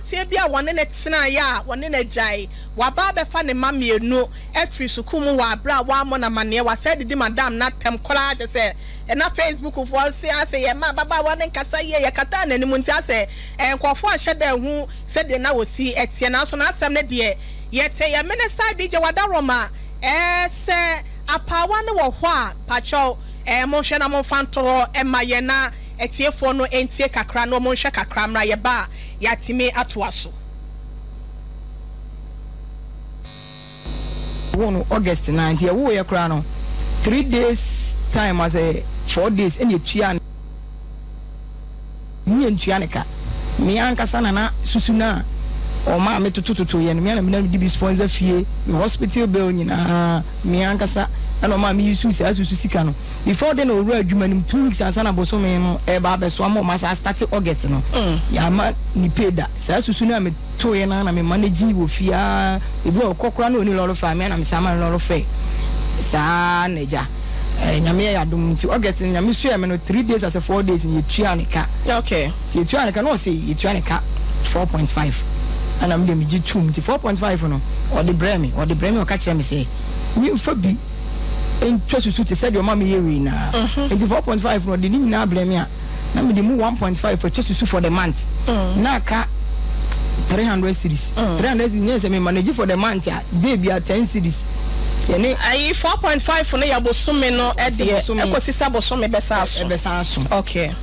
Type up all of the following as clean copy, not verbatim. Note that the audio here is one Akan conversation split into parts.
Aberanteɛ bi a wɔne no tenaeɛ a wɔne no agyae, waba abɛfa ne mma mmienu afiri sukuu mu wɔ aberɛ a wammɔ no amaneɛ, wasan adidi madam no atɛm koraa kyerɛ sɛ na Facebook foɔ se asɛ yɛmma ababaawa no nkasa yie, yɛkataa n'anim nti asɛ nkurɔfoɔ anhyɛ da anhu sɛdeɛ na ɔsi teɛ nanso n'asɛm no deɛ yɛte yɛ Minister DJ Wadaroma sɛ apaawa no wɔ hɔ a mpakyɛw monhwɛ na momfa nto hɔ mma yɛn na atiefoɔ no ntie kakra na wɔnhwɛ kakra mmra yɛba a yɛatumi atoa so. Woo no August na nti yɛwoo yɛ koraa no 3 days time asɛ 4 days ɛna etua ne yɛ ntua ne ka. Me ankasa na na susu no a ɔmaa me totototo yɛ no, me ana me na mede bi sponsor fie, me hospital bill nyinaa me ankasa ɛna ɔmaa me use saa susu sika no. Before then owura adwuma no mu 2 weeks ansa na bosome no ɛreba abɛso ama ɔma saa start August no, yɛama ne pay da. Saa susu no a metoeɛ no na me manage wɔ fie a ebi wɔ ɔkɔ koraa na ɔni lɔre fare, me ana me saa ma no lɔre fare saa na agya Nyame yɛ adom nti August no Nyame suɛ me no 3 days asɛ 4 days no yɛtua ne ka. Nti yɛtua ne ka na ɔse yɛtua ne ka 4.5 ɛna me deɛ megye tum nti 4.5 no ɔde brɛ me, ɔde brɛ me, ɔka kyerɛ me sɛ memfa bi ntwa susu te sɛ deɛ ɔma meyɛ wei naa. Nti 4.5 no ɔde ne nyinaa brɛ me a na mede mu 1.5 atwa susu for the month na aka 300 cedis. 300 cedis nyɛ sɛ me manage for the month a day bia 10 cedis yɛne. Ayi 4.5 no yɛ bosome no deɛ ɛkɔsi sɛ bosome bɛsan aso. Ɛbɛsan aso. Okay.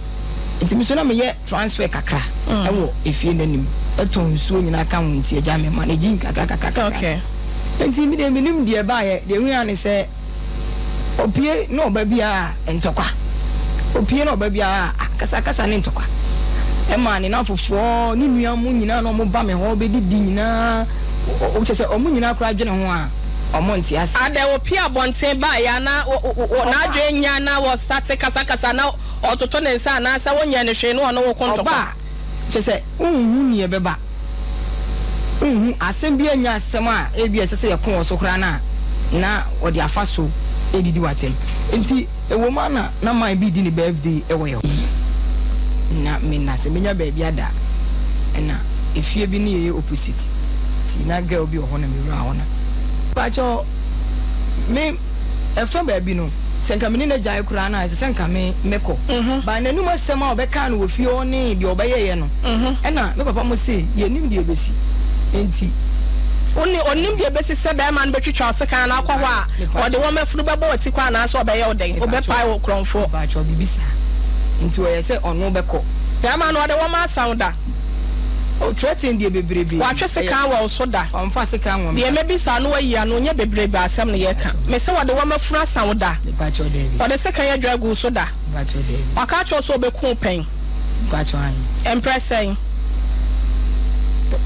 Nti me so na meyɛ transfer kakra ɛwɔ efie n'anim, ɛtɔn nsuo nyinaa ka ho nti agya me manage nkakra kakra kakra. Nti me deɛ menim deɛ ɛbaeɛ, deɛ ehu ya ne sɛ opie na ɔba biara ntɔkwa, opie na ɔba biara akasakasa ne ntɔkwa. Ɛma ne nafofoɔ ne nua mu nyinaa na ɔmo ba me hɔ bɛdidi nyinaa, kyerɛ sɛ ɔmo nyinaa koraa dwene ho a ɔmo nte ase. Adɛ opie abɔnten baeɛ a na n'adwene nya na wɔ start kasakasa na ɔtoto ne nsa anaasɛ wonyɛ no hwee na ɔne wo ko ntɔkwa? Ɔba a, kyerɛ sɛ wonhu nea ɛbɛba, wonhu asɛm bi anya asɛm a ebi a ɛsɛ sɛ yɛko wɔ so koraa no a na ɔde afa so redidi w'atɛm. Nti ɛwɔ mu a na na man bi redi ne birthday wɔ yɛn hɔ na me na sɛ menya baabi ada a ɛna efie bi ne yɛyɛ opposite nti na girl bi wɔ hɔ na mewura hɔ na pakyɛw me ɛfa baabi no sɛ nka me ne no agyae koraa no a ɛsɛ sɛ nka me mekɔ but n'anum asɛm a ɔbɛkaa no wɔ fie hɔ ne deɛ ɔbɛyɛeɛ no ɛna me papa mo se yɛnnim deɛ ɛbɛsi nti. Wonni ɔnnim deɛ ɛbɛsi sɛ bɛrima no bɛtwitwa wo sekan anaa akɔ hɔ a ɔde wɔn afunu bɛbɔ w'ati kɔ anaasɛ ɔbɛyɛ wo dɛn, ɔbɛpae wo korɔmfoɔ. Mepakyɛw biribi saa nti ɔyɛ sɛ ɔno bɛkɔ. Bɛrima no ɔde wɔn asa wo da. Oh threaten deɛ bebrebe. Watwe sekan wɔ wo so da. Ɔmfa sekan wɔ me. Deɛ mɛbisa no wayi ano nyɛ bebrebe asɛm na yɛka. Mese wɔde wɔn afunu asa wo da. Mepakyɛw daabi. Ɔde sekan adwa agu wo so da. Mepakyɛw daabi. Waka akyerɛ wo sɛ ɔbɛku wo pɛn. Mepakyɛw ahe. Mprɛ sɛn?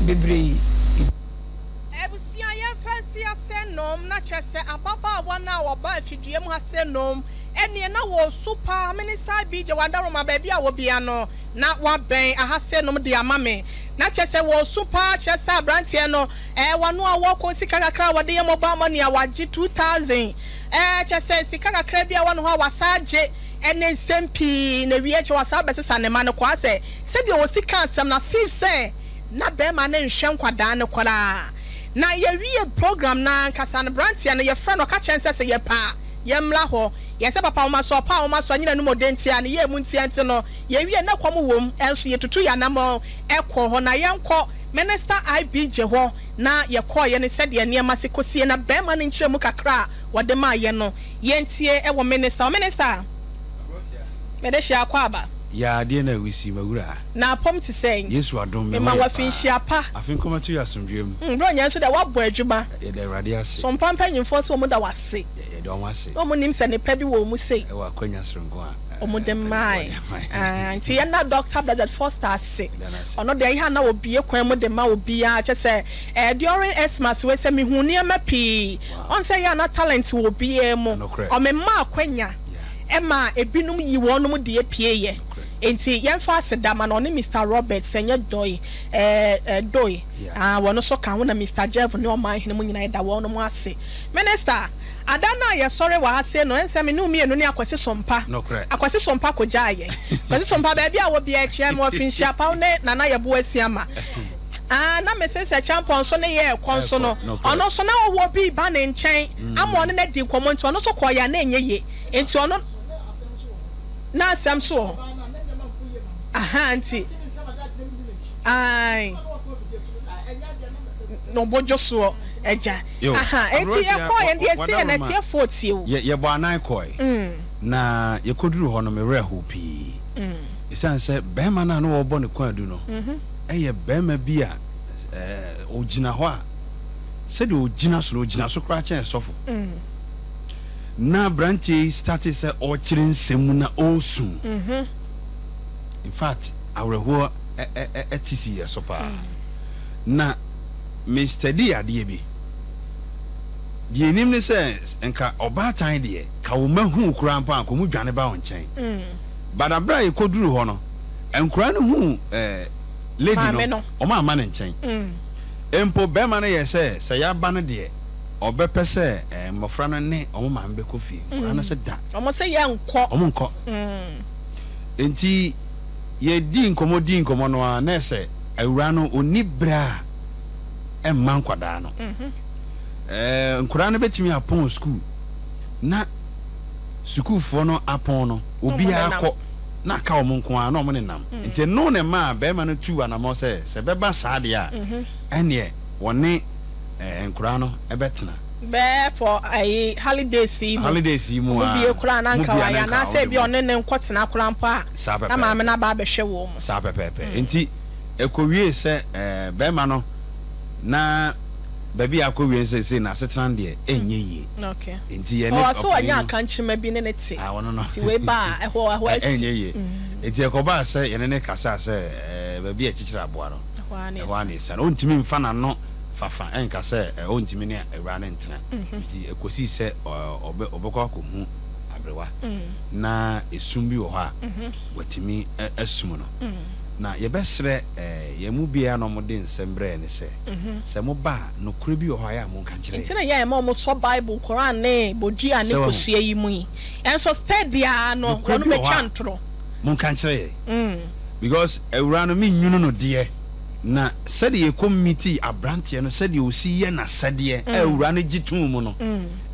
Bebree. Abusua yɛmfa nsi ase nom na kyerɛ sɛ ababaawa no a ɔbaa afidua mu ha se nom ɛneɛ na wɔresu paa mene saa BJ Wadaroma baabi a wɔbia no na wabɛn aha se nom de ama me na kyerɛ sɛ wɔresu paa kyerɛ sɛ abranteɛ no ɛɛ wɔno a wɔkɔ sika kakra a wɔde yɛ mobile money a wagye 2000 ɛɛ kyerɛ sɛ sika kakra bi a wɔno hɔ a wasa agye ɛne nsɛm pii na wie kyɛ wasa abɛsesa ne ma no kɔ asɛ sɛdeɛ wɔsi ka asɛm no as if sɛ na bɛrima no nhwɛ nkwadaa no koraa. Na yɛwie program no ankasa no, beranteɛ no, yɛfrɛ no, ɔka kyerɛ no sɛ sɛ yɛpɛ a, yɛmmra hɔ. Yɛn sɛ papa nwoma so, ɔpɛ a nwoma so, anyina no mu ɔdɛ nti a, ne yɛɛ mu ntia nti no, yɛwie na kɔm wom, nso yɛtutu yɛn anammɔn kɔɔ hɔ. Na yɛnkɔ Minister IBJ hɔ na yɛkɔeɛ ne sɛdeɛ nneɛma si kɔsie na barima no nkyerɛmu kakra a wɔde maa yɛn no, yɛntie wɔ Minister hɔ. Minister, mede hyɛ akwaaba. Yaa adeɛ no a wosi, m'awura. Na apɔm te sɛn? Yesu adom, me ho Mema yɛ wo paa. afinhyia pa. Afe nkɔmɛto yɛ asomdwoeɛ mu. Mm, Bronya nso deɛ woabɔ adwuma. Yɛda Awurade ase. Sompa mpanyinfoɔ nso wɔn da wo ase. Yɛda wɔn ase. Na wɔn nim sɛ nnepa bi wɔ wɔn mu sei. Ɛwɔ akwanya soronko a. Wɔn de mae. Mpanyinfoɔ de mae. Ah, nti yɛnna Doctor Blessed Foster ase. Yɛda no ase. Ɔno deɛ ɛyɛ a na ɔbue kwan mu de ma obiara. Kyɛ sɛ eh, during Xmas wei sɛ mehuu nneɛma pii. Wow. Ɔn sɛ ɛyɛ a na talent wɔ obiara mu. Nokorɛ. Ɔmema akwanya Yeah. ɛma ebinom yi wɔnom deɛ pieeɛ. Nokorɛ. Enti yɛmfa aseda ma no, ɔne Mister Roberts, ɛnyɛ Doi, ɛɛ, ɛɛ, Doi, Yeah. ah, wɔn nso ka ho, na Mister Jeff ne ɔman hene mu nyinaa, yɛda wɔnom ase. Minister, ada no a yɛsɔre wɔ ha sei no, ɛnsɛ me ne wo mmienu ne Akwasi Sompa, Nokorɛ. Akwasi Sompa kɔgyaa yɛn. Akwasi Sompa, baabi a wɔ biara, kyia me wɔ Finhyia pa, wo ne Nana Yeboah Asiamah. Ah, na Mrs. Acheampong nso ne yɛɛ kɔ nso no, ɔno nso na ɔwɔ obi reba ne nkyɛn ama ɔne no adi nkɔmmɔ nti ɔno nso kɔeɛ a na ɛnyɛ yie. Nti ɔno na asɛm nso wɔ hɔ. Aha, nti ae na ɔbɔdwo soɔ agya. Aha, nti yɛkɔeɛ no deɛ ɛsiiɛ no atiefoɔ tie o. Yɛbɔ anan kɔe, na yɛkɔduruu hɔ no me werɛ hoo pii. Ɛsiane sɛ barima no a na wɔrebɔ no kwaadu no yɛ barima bi a ɔgyina hɔ a, sɛdeɛ ɔgyina so no, ɔgyina so koraa kyɛn sɔfo. Na aberanteɛ yi starte sɛ ɔrekyerɛ nsɛm mu na ɔresu. In fact, awerɛhoɔ te si yɛ so paa. Na me study adeɛ bi. Deɛ ɛnim ne sɛ nka ɔbaatan deɛ, ka wo mma hu koraa mpo a, nka wɔn dwane ba wo nkyɛn. But aberɛ a yɛkɔduruu hɔ no, nkwadaa no huu eh, lady no, wɔn amma ne nkyɛn. Mpo barima no yɛɛ sɛ, sɛ yɛaba no deɛ, ɔbɛpɛ sɛ eh, mmɔfra no ne wɔn maame bɛkɔ fie. Nkwadaa no sɛ da. Wɔn sɛ yɛnkɔ. Wɔn nkɔ. Nti yɛdii nkɔmmɔ dii nkɔmmɔ no ara, na ɛsɛ awuraa no ɔnni berɛ a ɛmma nkwadaa no. Eh, nkwadaa no bɛtumi apɔn sukuu na sukuufoɔ no apɔn no, obiara kɔ na aka wɔn nko ara na wɔn nenam. Nti ɛno na ɛmaa barima no tuu anamɔ sɛ, sɛ ɛbɛba saa deɛ a, ɛnneɛ wɔne nkwadaa no bɛtena. Bɛyɛ for ayi holidays yi mu. Holidays yi mu Wɔn a, bie koraa na mo anka bie a wayɛ na anka anaasɛ wɔde ebi mo. ɔne ne nkɔtena koraa mpo a, Saa na maame pɛpɛɛpɛ. no aba abɛhwɛ wɔn. Saa pɛpɛɛpɛ. Nti ɛkɔwiee sɛ barima no na. Baabi a akɔwie no seesei n'asetena no deɛ ɛnyɛ yie. Okay. Nti yɛne Ɔwɔ so ɔpanin wanya no. akankyema bi ne ne te. Ah, ɔno no. Nti wei ba a, ɛhɔ ɛhɔ asi. Ɛnyɛ yie. Nti ɛkɔbaa sɛ yɛne no kasaa sɛ ɛɛ baabi a ɛkyekyere aboa no, Ɛhɔ ara na ɛhɔ ara na ɛsi. ɛsiane. Ɔntumi mfa n'ano fafa ɛnka sɛ ɛɛ ɔntumi ne awuraa no ntena. Nti ɛkɔsii sɛ ɛɛ ɔbɛ ɔbɛkɔ akɔhu aberewa na esum bi wɔ hɔ a watumi asum no. Na yɛbɛsrɛ ɛɛ yɛn mu biara na wɔde nsɛm brɛɛ no sɛ. Sɛ moba a, nokorɛ bi wɔ hɔ a ɛyɛ a monka nkyerɛ Nti yɛn. na yɛ a ɛma wɔn sɔ Bible, Koran ne bodua ne Sɛ wahu? kosua yi mu yi. Nso steady ara no, Nokorɛ wɔn bi wɔ hɔ bɛtwa a, ntorɔ. monka nkyerɛ yɛn. Because awuraa no, mennwunu no deɛ, na sɛdeɛ yɛkɔ meetii abranteɛ no, sɛdeɛ ɔsi yɛ n'asɛdeɛ a awuraa no gye too mu no,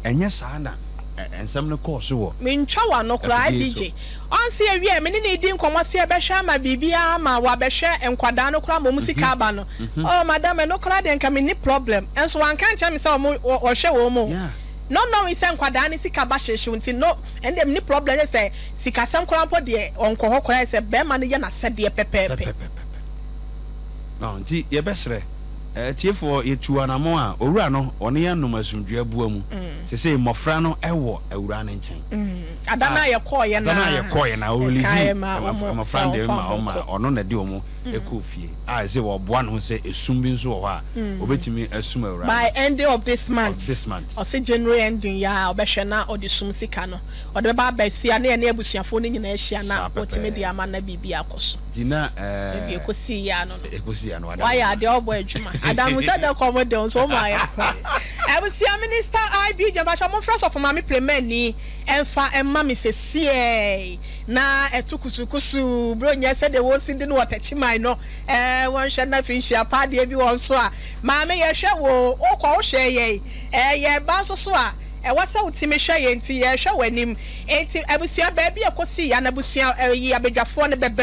ɛnyɛ saa na nsɛm no kɔɔ so wɔ Mentwa w'ano koraa, afidie yi so. IBJ. Ɔnse yɛwiee, me ne no redi nkɔmmɔ sɛ yɛbɛhwɛ ama biribiara ama wabɛhwɛ nkwadaa no koraa ma wɔn sika aba no. Oh madam, ɛno koraa deɛ nka menni problem. Nso wanka ankyerɛ me sɛ wɔn wɔhwɛ wɔn o. Not knowing sɛ nkwadaa no sika ba hyehyew nti no, ɛno deɛ menni problem gye sɛ sikasɛm koraa mpo deɛ ɔnkɔ hɔ koraa sɛ barima no yɛ n'asɛdeɛ pɛpɛɛpɛ. Pɛpɛpɛpɛ. No, nti yɛbɛsrɛ atiefoɔ, yɛtuu anamɔn a, owura no ɔne yɛn anom asomdwoeɛ aboa mu. Seesei mmɔfra no wɔ awuraa no nkyɛn. Ada no a yɛkɔɔeɛ no Ada no a yɛkɔɔeɛ no a, ɔrelease mmɔfra no deɛ ma wɔn ma ɔno na ɛde wɔn kɔɔ fie a ɛsɛ wɔboa ne ho sɛ esum bi nso wɔ hɔ a ɔbɛtumi asum awuraa no. By ending of this month, Of this month. ɔse January ending yi ara ɔbɛhwɛ na ɔde sum sika no ɔde bɛba abɛsia na yɛne abusuafoɔ no nyinaa ahyia na Saa wɔtumi de pɛpɛɛpɛ. ama na biribi akɔ so. Nti na Baabi ɛɛ ɛkɔsii yɛ ano no. ɛkɔsii ano ada Wayɛ no. adeɛ ɔbɔ adwuma. Adamu sɛ dɛ kɔm de wo nso woma yɛ kwan. Abusua Minister IB Gyampakyɛ momfrɛ Sɔfo Maame Premani mfa mma me sesiei na ɛto kusukusu bronyɛ sɛdeɛ wɔsi di no wɔ Takyiman no ɛɛ wɔnhwɛ na afei nhyia pa adeɛ bi wɔ nso a maame yɛhwɛ wo wokɔ wohwɛ yɛn ɛɛ yɛba nso so a ɛwɔ sɛ wotumi hwɛ yɛn nti yɛhwɛ w'anim nti abusua baabi a ɛkɔsi ya na abusua ɛyi abadwafoɔ no bɛbɛ.